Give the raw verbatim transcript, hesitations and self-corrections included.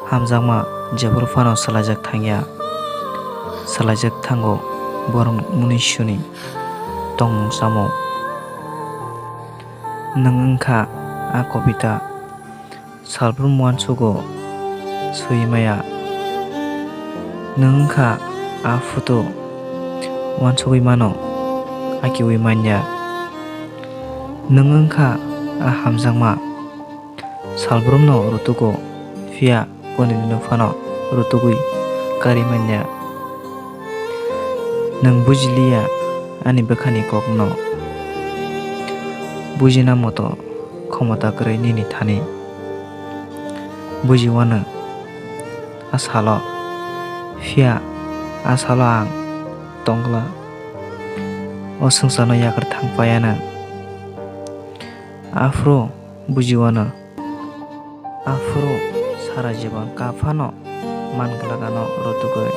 Hamjakma jephuru phano swlaijak thangya, swlaijak thango borok mwnwi suni tongmung chamung. Nwng wngkha a kobita, salbrum uansugo swi maya. Nwng wngkha a photo, uansugwi mano, akiui manya. Nwng wngkha a hamjakma, salbrumno rutugo, phiya Konini no phano rutugwi karwi manya. Nwng bujiliya ani bwkhani kokno. Bujina moto khomota kwrwi nini thani. Bujiwano a salo, phiya a salo ang tongla. O swngcharno yakarwi thang paiya nwng. Aphuru bujiwano. Aphuru sara jibon kap phano man glak ano rutugwi.